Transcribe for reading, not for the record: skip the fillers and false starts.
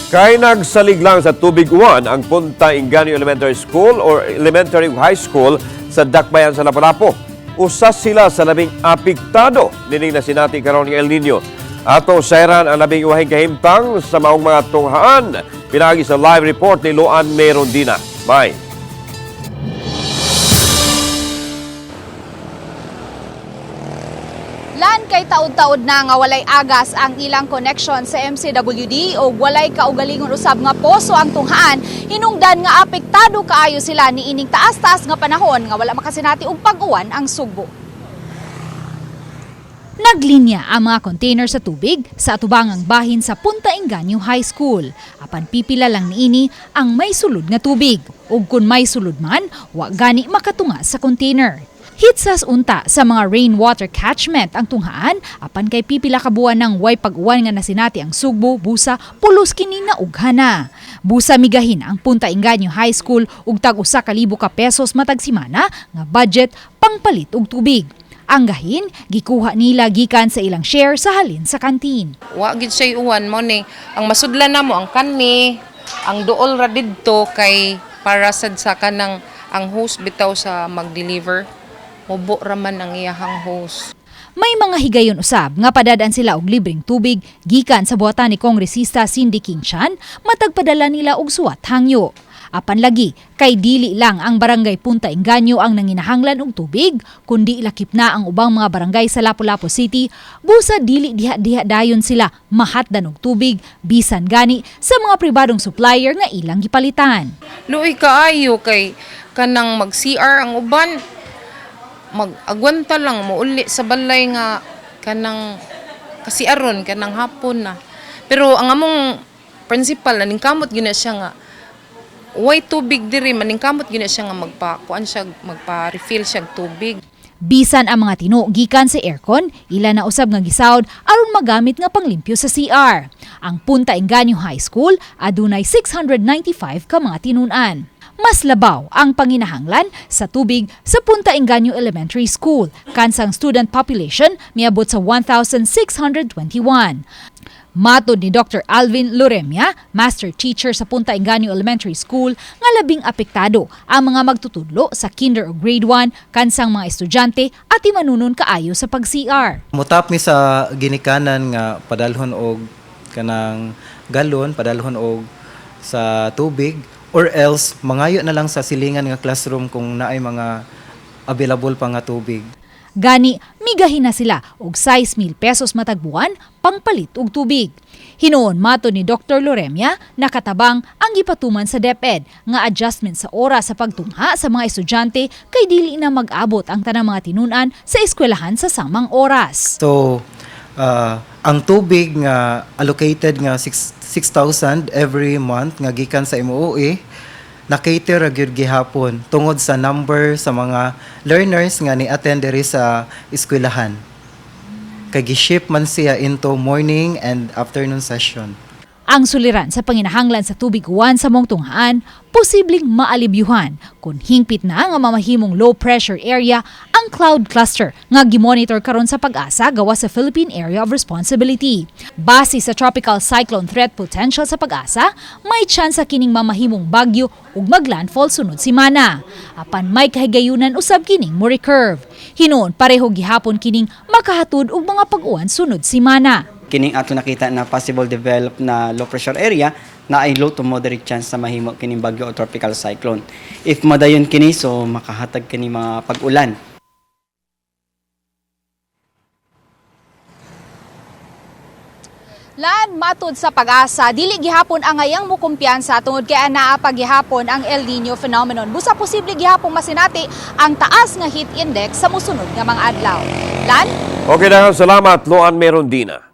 Kay nagsalig lang sa tubig uwan ang Punta Inganyo Elementary School or Elementary High School sa Dakbayan sa Lapu-Lapu. Usa sila sa labing apektado nining nasinati karon ng El Nino. Ato sayran ang labing uwahing kahimtang sa maong mga tunghaan. Pinaagi sa live report ni Luan Merondina. Bye. Lan kay taud-taud na nga walay agas ang ilang connection sa MCWD o walay kaugalingon usab nga poso ang tunghaan, hinungdan nga apektado kaayo sila niining taas-taas nga panahon nga wala makasinati og pag-uwan ang Sugbo. Naglinya ang mga container sa tubig sa atubangang bahin sa Punta Inganyo High School. Apan pipila lang niini ang may sulod nga tubig. Ug kun may sulod man, wa gani makatunga sa container. Hitsas unta sa mga rainwater catchment ang tunghaan apan kay pipila ka buwan ng way pag-uwan nga nasinati ang Sugbo, busa, pulos kini na ughana. Busa migahin ang Punta Inganyo High School ug tag 1,000 ka pesos matag simana nga budget pangpalit og tubig. Ang gahin, gikuha nila gikan sa ilang share sa halin sa kantin. Wa gid siya uwan mo ni ang masudlan namo ang kanni, ang duol ra didto kay para sad sa kanang ang host bitaw sa mag-deliver. Mubo ra man ang iyahang host. May mga higayon usab nga padadaan sila og libreng tubig gikan sa buhatan ni Kongresista Cindy King Chan, matagpadala nila og suwat hangyo. Apan lagi, kay dili lang ang barangay Punta Inganyo ang nanginahanglan og tubig, kundi lakip na ang ubang mga barangay sa Lapu-Lapu City, busa dili diha-diha dayon sila mahatdan og tubig bisan gani sa mga pribadong supplier nga ilang gipalitan. Luoy kaayo kay kanang mag-CR ang uban, mag-agwanta lang mouli sa balay nga kanang kasi aron kanang hapon na. Pero ang among principal naningkamot gyud na siya nga way tubig diri, maningkamot gyud na siya nga magpa kuan siya, magpa-refill siya og tubig. Bisan ang mga tino gikan sa aircon, ila na usab nga gisawd aron magamit nga panglimpyo sa CR. Ang Punta Inganyo High School adunay 695 ka mga tinun-an. Mas labaw ang panginahanglan sa tubig sa Punta Inganyo Elementary School, kansang student population miabot sa 1,621. Matod ni Dr. Alvin Loremia, master teacher sa Punta Inganyo Elementary School, nga labing apektado ang mga magtutudlo sa kinder o grade 1, kansang mga estudyante at imanunon kaayo sa pag-CR. Mutap mi sa ginikanan nga padalhon og kanang galon, padalhon og sa tubig or else mangayo na lang sa silingan nga classroom kung naay mga available pa nga tubig. Gani, migahin na sila og 6,000 pesos matag buwan pangpalit og tubig. Hinuon mato ni Dr. Loremia, nakatabang ang gipatuman sa DepEd nga adjustment sa oras sa pagtungha sa mga estudyante kay dili na mag-abot ang tanang mga tinunan sa eskwelahan sa samang oras. So ang tubig nga allocated nga 6 6,000 every month nga gikan sa MOOE na-cater ra gyud gihapon tungod sa number sa mga learners nga ni-attend diri sa eskwelahan. Kay gi-ship man siya into morning and afternoon session. Ang suliran sa panginahanglan sa tubig uwan sa mong tunghaan, posibleng maalibyuhan kung hingpit na nga mamahimong low pressure area ang cloud cluster nga gimonitor karon sa Pag-asa gawa sa Philippine Area of Responsibility. Base sa tropical cyclone threat potential sa Pag-asa, may tsansa kining mamahimong bagyo ug maglandfall sunod simana. Apan may kahigayunan usab kining mo recurve. Hinuon pareho gihapon kining makahatud og mga pag-uwan sunod simana. Kining ato nakita na possible develop na low pressure area na ay low to moderate chance na mahimo kining bagyo o tropical cyclone. If madayon kini, so makahatag kini mga pag-ulan. Lan matud sa Pag-asa, dili gihapon ang ngayang mukumpiyansa tungod kay anaa pa gihapon ang El Nino phenomenon. Busa posible gihapon masinati ang taas nga heat index sa musunod nga mga adlaw. Lan? Okay, daghang salamat, Luan Merondina.